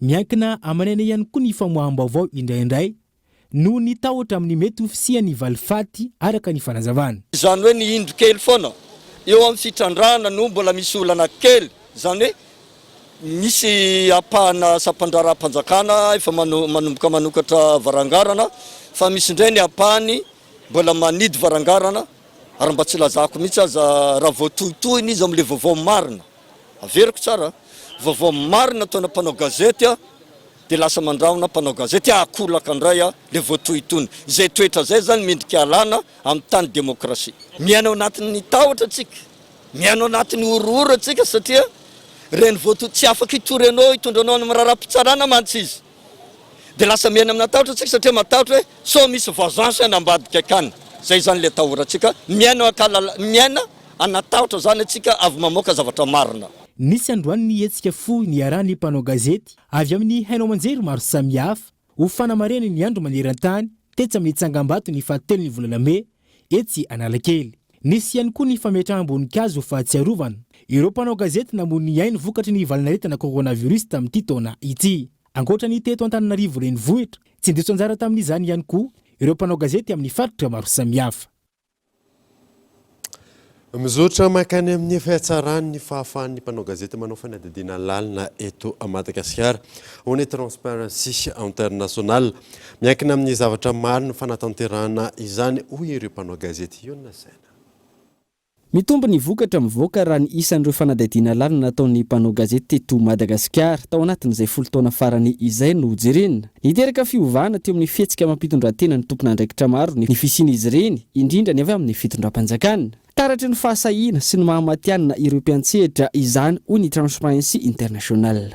miankina aman'aina ihany koa ny famoaham-baovao indraindray. noho ny tahotra amin'ny mety ho fisian'ny valifaty, araka ny fanazavana. Izany hoe ny indro kely foana eo amin'ny fitrandrahana no mbola misy olana kely, izany hoe misy ampahana sampandraharaham-panjakana efa manomboka manokatra varangarana fa misy indray ny ampahany mbola manidy varangarana ary mba tsy lazako mihitsy aza raha voatohitohina izy amin'ilay vaovao marina. Averiko tsara, vaovao marina ataona mpanao gazety dia lasa mandrahona mpanao gazety akolaka indray le voatohitohina. Izay toetra izay zany mendrika alana amin'ny tany demokrasia. Miaina ao anatin'ny tahotra tsika, miaina ao anatin'ny horohoro tsika satria ireny voatohy tsy afaka hitory anao hitondra anao any amin'ny raharaham-pitsarana mantsy izy. Dia lasa miaina amina tahotra tsika satria matahotra hoe sao misy vengeance any ambadika akany. Zay zany le atahorantsika, miaina ankalala, miaina anatahotra zany atsika avy mamoaka zavatra marina. Nisy androany ny hetsika fohy niarahan'ny mpanao gazety avy amin'ny haino aman-jery maro samihafa ho fanamarihana ny andro maneran-tany tetsy amin'ny tsangambato ny fahatelon'ny volana mey etsy Analakely. Nisy ihany koa ny fametraham-boninkazo ho fahatsiarovana ireo mpanao gazety namoy ny ainy vokatry ny valanaretina coronavirus tamin'ity taona ity. Ankoatra ny teto Antananarivo renivohitra, tsy diso anjara tamin'izany ihany koa ireo mpanao gazety amin'ny faritra maro samihafa. Mizotra mankany amin'ny fihatsaran'ny fahafahan'ny mpanao gazety manao fanadihadiana lalina eto Madagasikara, hoy ny Transparency International. Miankina amin'ny zavatra maro ny fanatanterahana izany, hoy ireo mpanao gazety. Ionona Saina. Mitombo ny vokatra mivoaka raha ny isan'ireo fanadihadiana lalina nataon'ny mpanao gazety teto Madagasikara tao anatin'izay folo taona farany izay no jerena. Niteraka fiovana teo amin'ny fihetsika amam-pitondran-tenan'ny tompon'andraikitra maro ny fisian'izy ireny, indrindra ny avy amin'ny fitondram-panjakana. Taratry ny fahasahiana sy ny maha matihanina ireo mpiantsehatra izany, hoy ny Transparency International.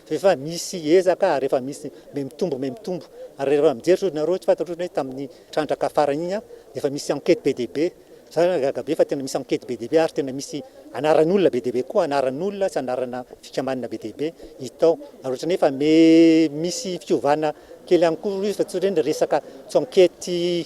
Fa efa misy ezaka ary efa misy mihamitombo mihamitombo ary rehefa mijery sao nareo tsy fantatro ohatrany hoe tamin'ny trandraka farany iny efa misy enquete be dia be, za zany gaga be fa tena misy enquete be dia be ary tena misy anaran'olona be dia be koa, anaran'olona sy anarana fikambanana be dia be hita ao ary ohatrany hoe efa misy fiovana kely ihany koa izy fa tsy ohatrany hoe resaka tsy enquete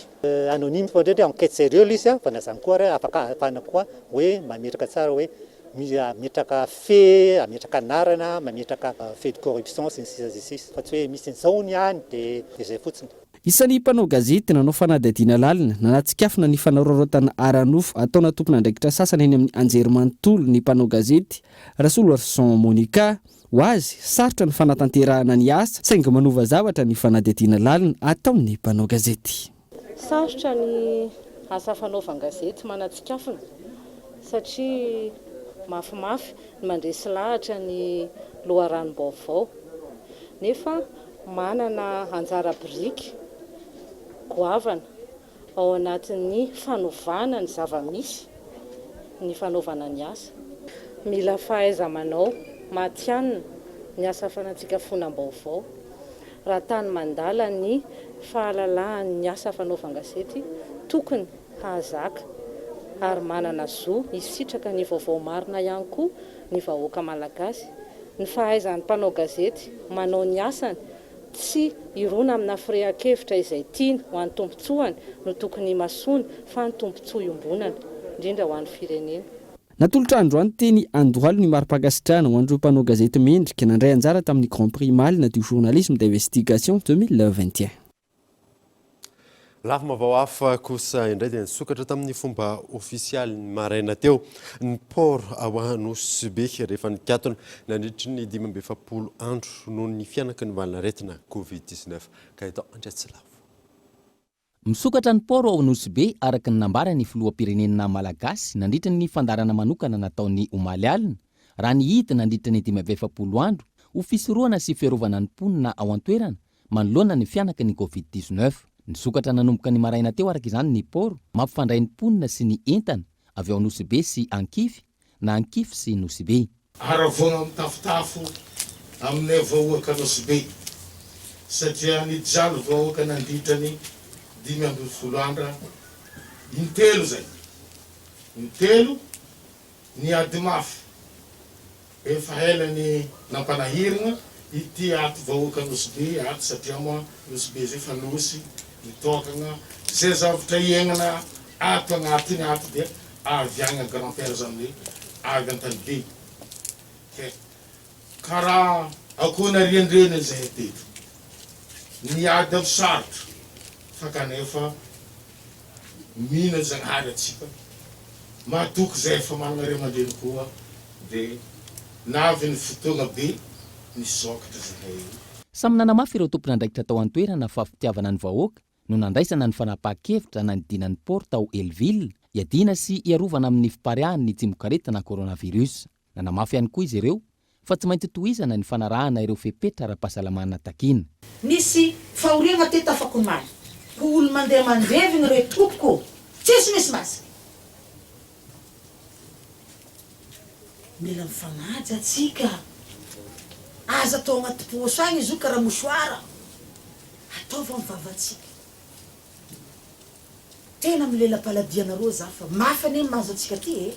anonyme fa ohatrany hoe enquete sérieux ilay izy fa na zany koa ary afaka ahafahana koa hoe mametraka tsara hoe Mametraka fe, hametraka anarana, mametraka fait de corruption sy ny sisa sy ny sisa fa tsy hoe misy an'izao ny any dia izay fotsiny. Isan'ny mpanao gazety nanao fanadihadiana lalina, nanatsikafona ny fanararaotana ara-nofo ataona tompon'andraikitra sasany eny amin'ny anjerimanontolo ny mpanao gazety, Rasoloarison Monica. Ho azy, sarotra ny fanatanterahana ny asa saingy manova zavatra ny fanadihadiana lalina ataon'ny mpanao gazety. Sarotra ny asa fanaovan-gazety manatsikafona satria mafimafy ny mandresy lahatra ny loharanom-baovao nefa manana anjara biriky goavana ao anatin'ny fanovana ny zava-misy ny fanaovana ny asa. Mila fahaiza-manao matihanina ny asa fanatsikafonam-baovao. Raha tany mandala ny fahalalahan'ny asa fanaovan-gazety, tokony hahazaka ary manana zo hisitraka ny vaovao marina ihany koa ny vahoaka malagasy. Ny fahaizan'ny mpanao gazety manao ny asany tsy hirona amina firehan-kevitra izay tiany ho an'ny tombontsoany no tokony himasoany fa ny tombontsoa iombonana, indrindra ho an'ny firenena. Natolotra androany teny Andohalo ny mari-pankasitrahana ho an'ireo mpanao gazety mendrika nandray anjara tamin'ny Grand Prix Malina du Journalisme d'Investigation 2021. Lafim-baovao hafa kosa indray dia nisokatra tamin'ny fomba ofisialy ny maraina teo ny port ao Anosibe rehefa nikatona nandritry ny 45 andro noho ny fihanaky ny valanaretina Covid 19. Gaëtan Andriatsilavo. Misokatra ny port ao Nosy Be araka ny nambaran'ny filoham-pirenena Malagasy nandritra ny fandaharana manokana nataony omaly alina, raha nihidy nandritra ny 45 andro ho fisorohana sy fiarovana ny mponina ao an-toerana manoloana ny fihanaky ny Covid 19. Nisokatra nanomboka ny maraina teo araka izany ny port mampifandray ny mponina sy ny entana avy ao Nosy Be sy Ankify na Ankify sy Nosy Be. Haravoana mitafotafo aminay vahoaka Nosy Be satria nijaly vahoaka nandritra ny 15 andra intelo zay, intelo niady mafy efa ela ny nampanahirigna ity ato vahoaka Nosy Be ato satria moa Nosy Be zay fa nosy mitokagna zay zavatra iaignana ato agnatiny ato dia avy agny a grand père zany hoe avy antanibe ke karaha akoho nariandreny zahay teto niady am sarotra. Fa kanefa mino an'i Zagnahary atsika, matoky zay efa managna ray aman-dreny koa de navy ny fotoagna be nisokatra zahay. Samy nanamafy ireo tompon'andraikitra tao an-toerana fa fitiavana ny vahoaka no nandraisana ny fanapahan-kevitra nanidina ny port tao Hellville hiadiana sy hiarovana amin'ny fipariahan'ny tsimokaretina coronavirus. Nanamafy ihany koa izy ireo fa tsy maintsy tohizana ny fanarahana ireo fepetra ara-pahasalamana takiana. Nisy fahoriagna teto afakomaly. Ko olo mandeha mandevigny re tompoko ô! Tsisy misy masque. Mila mifagnaja atsika. Aza atao agnaty pôsy agny izy io karaha mouchoir. Ataovy am vavantsika. Tena milela-paladia anareo za fa mafy anie ny mahazo antsika ty e!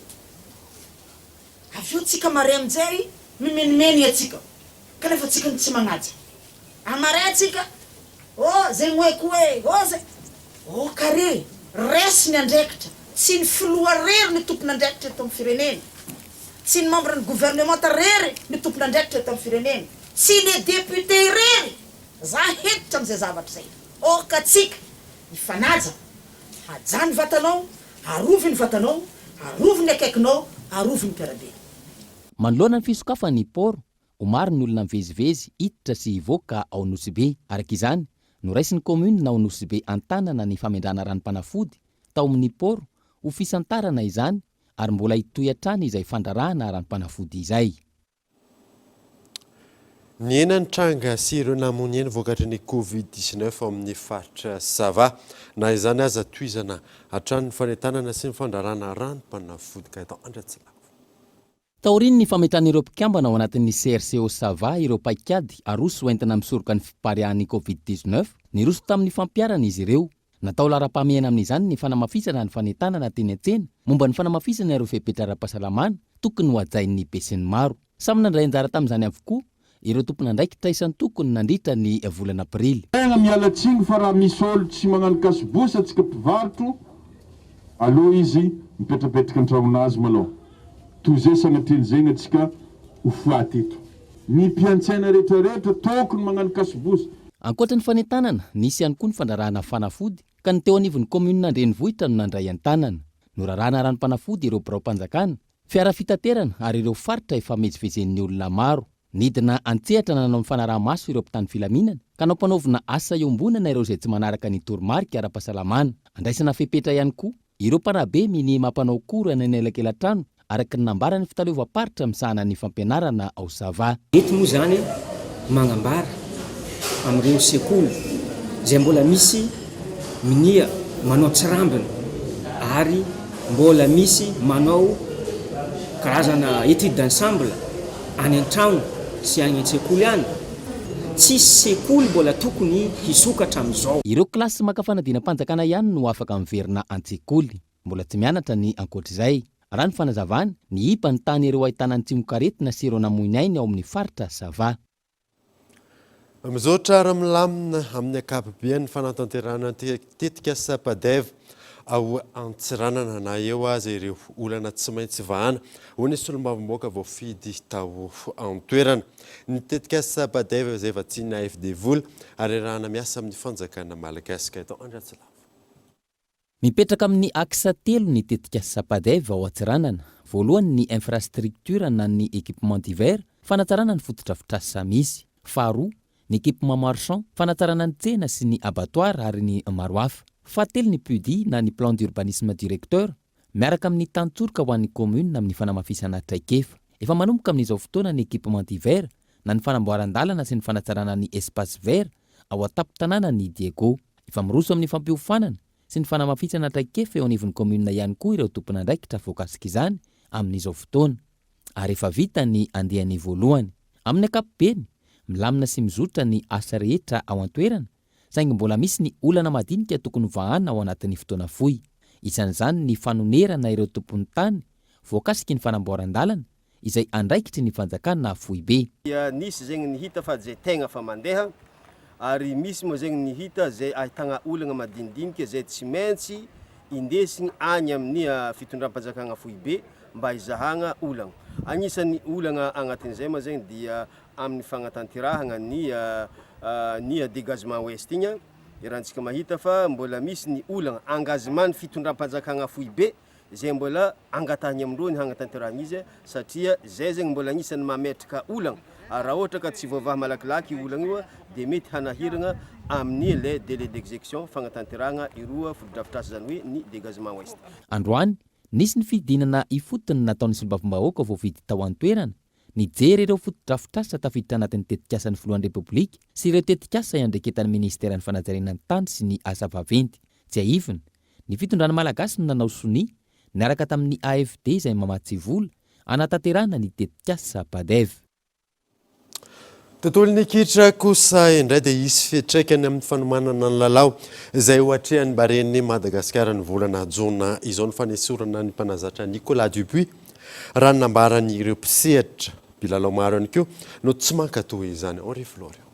Avy eo tsika maray aminjay mimenimeny atsika kanefa tsika no tsy magnaja. Amaray atsika oh zegny hoe ko e oh zay oh kare resy ny andraikitra tsy ny filoha rery no tompon'andraikitra eto amin'ny firenena tsy ny membre ny gouvernementa rery no tompon'andraikitra eto amin'ny firenena tsy le député irery za hentitra amizay zavatra zay oh ka tsika hifanaja haja ny vatanao Arovy ny vatanao, arovy ny akaikinao, arovy ny mpiara-belona. Manoloana ny fisokafan'ny port, ho maro ny olona mivezivezy hiditra sy hivoaka ao Nosy Be. Araka izany, noraisin'ny kaominina ao Nosy Be an-tanana ny famendrana ranom-panafody tao amin'ny port ho fisantarana izany ary mbola hitohy hatrany izay fandrarahana ranom-panafody izay. Nihena ny tranga sy ireo namoy ainy vokatry ny Covid 19 ao amin'ny faritra Sava. Na izany aza tohizana hatrany ny fanentanana sy ny fandrarana ranom-panafody Gaëtan Andriatsilavo. Taorian'ny fametran'ireo mpikambana ao anatin'ny CRCO Sava ireo paikady aroso entina misoroka ny fipariahan'ny Covid 19, niroso tamin'ny fampiharana izy ireo. Natao laharam-pahamehana amin'izany ny fanamafisana ny fanentanana teny an-tsena momba ny fanamafisana ireo fepetra ara-pahasalamana tokony ho hajain'ny besinimaro. Samy nandray anjara tamin'izany avokoa ireo tompon'andraikitra isan-tokony nandritra ny volana aprily. Tegna miala tsiny fa raha misy olo tsy magnano kasibosy atsika mpivarotro aleo izy mipetrapetraka antragnonazy malôha toy zay sagnatrian'zegny atsika ho faty eto. Ny mpiantsaina retraretra tokony magnano kasibosy. Ankoatra ny fanentanana, nisy ihany koa ny fandrarahana fanafody ka ny teo anivon'ny kaominina an-drenivohitra no nandray an-tanana. Norarahana ranom-panafody ireo biraom-panjakana, fiara fitaterana ary ireo faritra ifamezivezen'ny olona maro. Nidina an-tsehatra nanao ny fanaraha-maso ireo mpitandro filaminana ka nampanaovina asa iombonana ireo izay tsy manaraka ny toromarika ara-pahasalamana. Andraisana fepetra ihany koa Ireo mpanabe minia mampanao cours any anelakelan-trano, araka ny nambaran'ny fitaleovam-paritra misahana ny fampianarana ao Sava. Eto moa izany magnambara amin'ireo sekoly izay mbola misy minia manao tsirambina ary mbola misy manao karazana étude d'ensemble any an-tragno sy any an-tsekoly any, tsisy sekoly mbola tokony hisokatra amin'izao. Ireo kilasy maka fanadinam-panjakana ihany no afaka miverina an-tsekoly. Mbola tsy mianatra ny ankoatr'izay. Raha ny fanazavana, niiba ny tany ireo ahitana ny tsimokaretina sy ireo namoy ny ainy ao amin'ny faritra Sava. Mizotra ary milamina amin'ny ankapobeny ny fanatanterahana ny tetikasa Padev ao Antsiranana na eo aza ireo olana tsy maintsy vahana, hoy ny solombavambahoaka voafidy tao an-toerana. Ny tetikasa Padev izay vatsian'ny AFD vola ary iarahana miasa amin'ny fanjakana malagasy. Gaëtan Andriatsilavo. Mipetraka amin'ny axe telo ny tetikasa Padev ao Antsiranana. Voalohany ny infrastructure na ny équipement divers, fanatsarana ny fotodrafitrasa misy. Faharoa, ny équipement marchand, fanatsarana ny tsena sy ny abattoir ary ny maro hafa. Fahatelo ny PUDI na ny plan d'urbanisme directeur, miaraka amin'ny tantsoroka ho an'ny commune amin'ny fanamafisana traikefa. Efa manomboka amin'izao fotoana ny équipement divers na ny fanamboaran-dalana sy ny fanatsarana ny espace vert ao an-tampon-tanànan'i Diego. Efa miroso amin'ny fampiofanana sy ny fanamafisana traikefa eo anivon'ny kaominina ihany koa ireo tompon'andraikitra voakasik'izany amin'izao fotoana, ary efa vita ny andiany voalohany. Amin'ny ankapobeny, milamina sy mizotra ny asa rehetra ao an-toerana, saingy mbola misy ny olana madinika tokony hovahana ao anatin'ny fotoana fohy. Isan'izany ny fanonerana ireo tompon'ny tany voakasiky ny fanamboaran-dalana izay andraikitry ny fanjakana foibe. Dia nisy zegny ny hita fa zay tegna fa mandeha ary misy moa zegny ny hita zay ahitagna olagna madinidinika zay tsy maintsy indesigny agny amin'ny fitondram-panjakagna foibe mba hizahagna olagna. Agnisan'ny olagna agnatin'izay moa zegny dia amin'ny fagnatanterahagna ny ny dégagement ouest igny. Iarahantsika mahita fa mbola misy ny olagna engagement ny fitondram-panjakagna foibe izay mbola angatahigny amindreo ny hagnatanterahagna izy satria zay zegny mbola agnisan'ny mametraka olagna ary raha ohatra ka tsy voavaha malakilaky io olagna io dia mety hanahiragna amin'ny le délai d'exécution fagnatanterahagna iroa fotodrafitrasa izany hoe ny dégagement ouest. Androany, nisy ny fidinana ifotony nataon'ny solombavambahoaka voafidy tao an-toerana, nijery ireo fotodrafitrasa tafiditra anatin'ny tetikasan'ny filohan'ny Repoblika sy ireo tetikasa iandraiketan'ny minisiteran'ny fanajariana ny tany sy ny asa vaventy. Tsiahivina, ny fitondrana malagasy no nanao sonia, niaraka tamin'ny AFD izay mamatsy vola, hanatanterahana ny tetikasa Padev. Tontolon'ny kitra kosa indray dia hisy fiantraikany amin'ny fanomanana ny lalao izay ho atrehan'ny Baren'i Madagasikara ny volana jona izao ny fanesorana ny mpanazatra Nicolas Dupuis, raha ny nambaran'ireo mpisehatra. Mpilalao maro ihany koa no tsy mankatò izany. Henri Florian.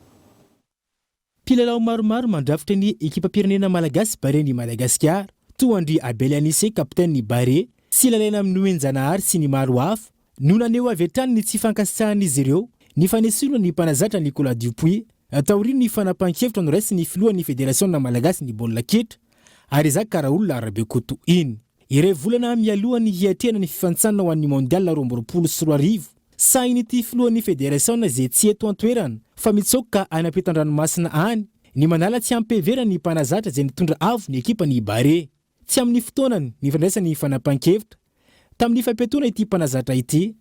Mpilalao maromaro mandrafitra ny ekipam-pirenena malagasy Barea-n'i Madagasikara, toa an-dry Abel Anicet kapitenin'ny Barea, sy Lalaina Minoenjanahary sy ny maro hafa, no naneho avy hatrany ny tsy fankasitrahan'izy ireo ny fanesorana ny mpanazatra Nicolas Dupuis, taorian'ny fanapahan-kevitra noraisin'ny filohan'ny federasiona malagasin'ny baolina kitra, Arizaka Raoul Rabekoto iny. Iray volana mialoha ny hiatrehana ny fifanintsanana ho an'ny Mondial 2022, Sahin'ity filohan'ny federasiona izay tsy eto an-toerana fa mitsoaka any ampitan-dranomasina any ny manala tsy amim-piheverana ny mpanazatra izay nitondra avo ny ekipan'i Barea. Tsy amin'ny fotoanany ny fandraisany fanapahan-kevitra tamin'ny fampiatoana ity mpanazatra ity,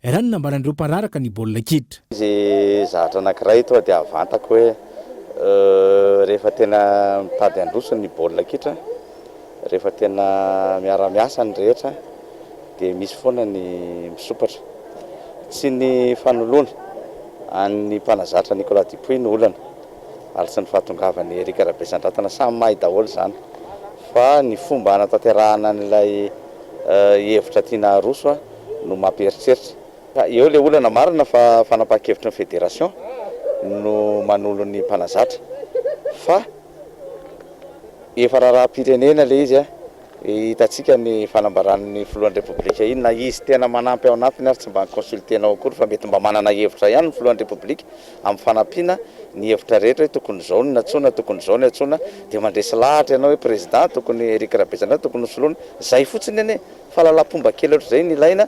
raha ny nambaran'ireo mpanaraka ny baolina kitra. Izy zavatra anankiray tonga dia avantako hoe rehefa tena mitady handroso ny baolina kitra, rehefa tena miara-miasa ny rehetra, dia misy foana ny misompatra. Tsy ny fanoloana an'ny mpanazatra Nicolas Dupuis no olana ary tsy ny fahatongavan'i Eric Rabesandratana, samy mahay daholo izany fa ny fomba hanatanterahana an'ilay hevitra tiana haroso no mampieritreritra. Eo ilay olana, marina fa fanapahan-kevitry ny fédération no manolo ny mpanazatra fa efa raharaham-pirenena ilay izy. Hitantsika ny fanambaran'ny filohan'ny Repoblika iny, na izy tena manampy ao anatiny ary tsy mba ni-consulter-nao akory fa mety mba manana hevitra ihany ny filohan'ny Repoblika amin'ny fanampiana ny hevitra rehetra hoe tokony izao no nantsoina, tokony izao no antsoina, dia mandresy lahatra ianao hoe président tokony Eric Rabesandratana tokony hosoloina, izay fotsiny anie, fahalalam-pomba kely ohatr'izay no ilaina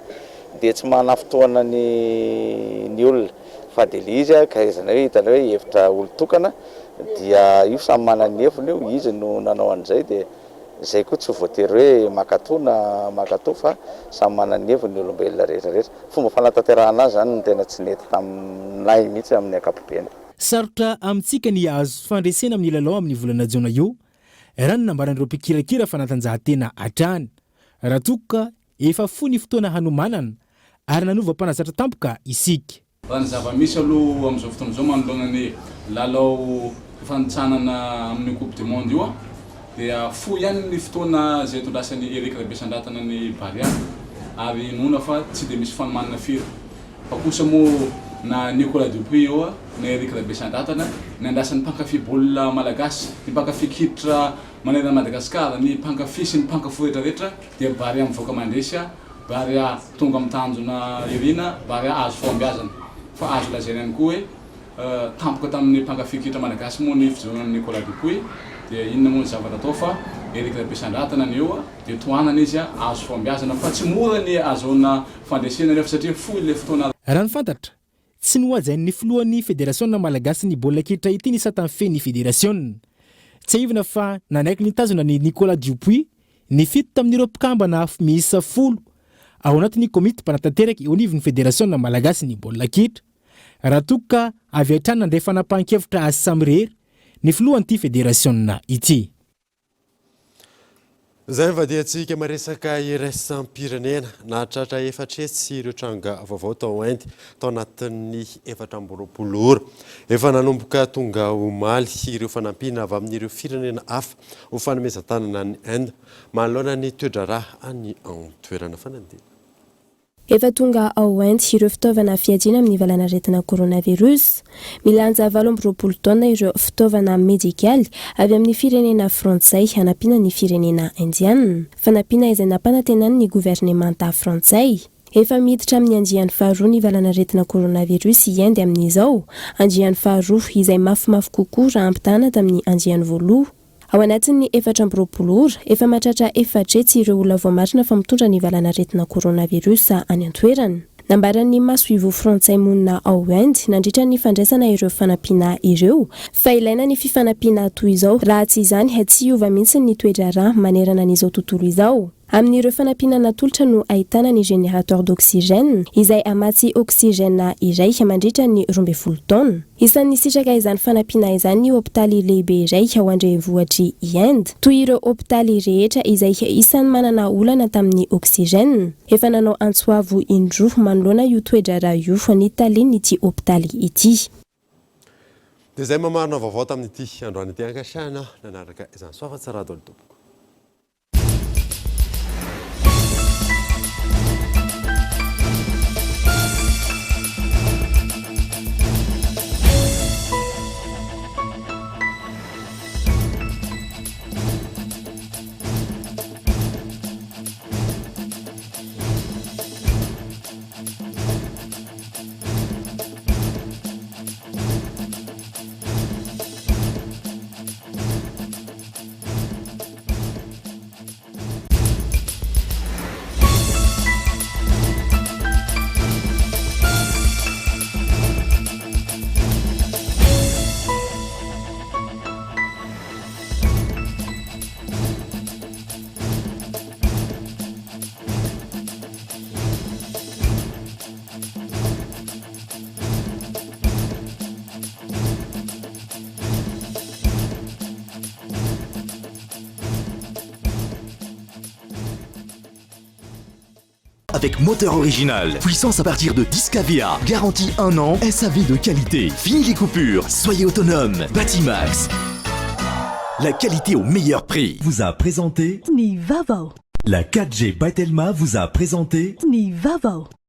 dia tsy manafintohina ny ny olona fa dia ilay izy karazana hoe hitanao hoe hevitra olon-tokana dia io samy manana ny heviny io, izy no nanao an'izay dia. Izay koa tsy voatery hoe mankato na mankato fa samy manana ny heviny ny olombelona rehetra rehetra. Fomba fanatanterahana azy izany no tena tsy nety taminay mihitsy amin'ny ankapobeny. Sarotra amintsika ny hahazo fandresena amin'ny lalao amin'ny volana jona io, raha ny nambaran'ireo mpikirakira fanatanjahantena hatrany. Raha toa ka efa fohy ny fotoana hanomanana ary nanova mpanazatra tampoka isika. Raha ny zava-misy aloha amin'izao fotoana izao manoloana ny lalao fifanintsanana amin'io Coupe du Monde io dia fohy ihany ny fotoana izay itondrasan'i Eric Rabesandratana ny Barea ary inoana fa tsy dia misy fanomanana firy fa kosa moa na Nicolas Dupuis eo na Eric Rabesandratana ny andrasan'ny mpankafy baolina malagasy, ny mpankafy kitra manerana an'i Madagasikara, ny mpankafy sy ny mpankafo rehetra rehetra dia Barea mivoaka mandresy. Barea tonga amin'ny tanjona irina, Barea azo fahombiazana. Fa azo lazaina ihany koa hoe tampoka tamin'ny mpankafy kitra malagasy moa ny fijoronan'i Nicolas Dupuis dia inona moa ny zavatra atao fa Eric Rabesandratana ny eo dia tohanana izy azo fahombiazana fa tsy mora ny azahoana fandresena nefa satria fohy ilay fotoana Raha ny fantatra, Tsy nohajain'ny filohan'ny federasiona malagasin'ny baolina kitra ity ny sata mifehy ny federasiona. Tsiahivina fa nanaiky nitazona an'i Nicolas Dupuis ny fito tamin'ireo mpikambana miisa folo ao anatin'ny komity mpanatanteraka eo anivon'ny federasiona malagasin'ny baolina kitra, raha toa ka avy hatrany nandray fanapahan-kevitra azy samirery ny filohan'ity federasiona ity. Izay nivadihantsika maresaka iraisam-pirenena. Nahatratra 400 ireo tranga vaovao tao Inde tao anatin'ny 24 ora. Efa nanomboka tonga omaly ireo fanampiana avy amin'ireo firenena hafa ho fanomezan-tanana an'i Inde manoloana ny toe-draharaha any an-toerana. Fanadihadiana. Efa tonga ao Inde ireo fitaovana fiadiana amin'ny valanaretina coronavirus. Milanja 28 taonina ireo fitaovana medikaly avy amin'ny firenena frantsay hanampiana ny firenena indiana. Fanampiana izay nampanantenan'ny governemanta frantsay. Efa miditra amin'ny andiany faharoa ny valanaretina coronavirus i Inde amin'izao, andiany faharoa izay mafimafy kokoa raha ampitahana tamin'ny andiany voaloha. Ao anatin'ny 24 ora, efa mahatratra efatretsy ireo olona voamarina fa mitondra ny valanaretina coronavirus any an-toerana. Nambaran'ny masoivoho frantsay monina ao Inde nandritra ny fandraisana ireo fanampiana ireo fa ilaina ny fifanampiana toy izao raha tsy izany tsy hiova mihitsy ny toe-draharaha manerana an'izao tontolo izao. Amin'ireo fanampiana natolotra no ahitana ny générateur d'oxygène izay hamatsy oxygène iray mandritra ny 12 taona. Isan'ny nisitraka izany fanampiana izany ny hopitaly lehibe iray ao an-drenivohitr'i Inde, toy ireo hopitaly rehetra izay isan'ny manana olana tamin'ny oxygène. Efa nanao antso avo indroa manoloana io toe-draharaha io ny talen'ity hopitaly ity. Dia izay mamarina vaovao tamin'ity androany ity ankasiahana nanaraka izany. Soava tsara daholo tompoko. Avec moteur original, puissance à partir de 10 kVA, garantie 1 an, SAV de qualité. Fini les coupures, soyez autonome. Batimax. La qualité au meilleur prix. Vous a présenté Ny vaovao. La 4G Batelma vous a présenté Ny vaovao.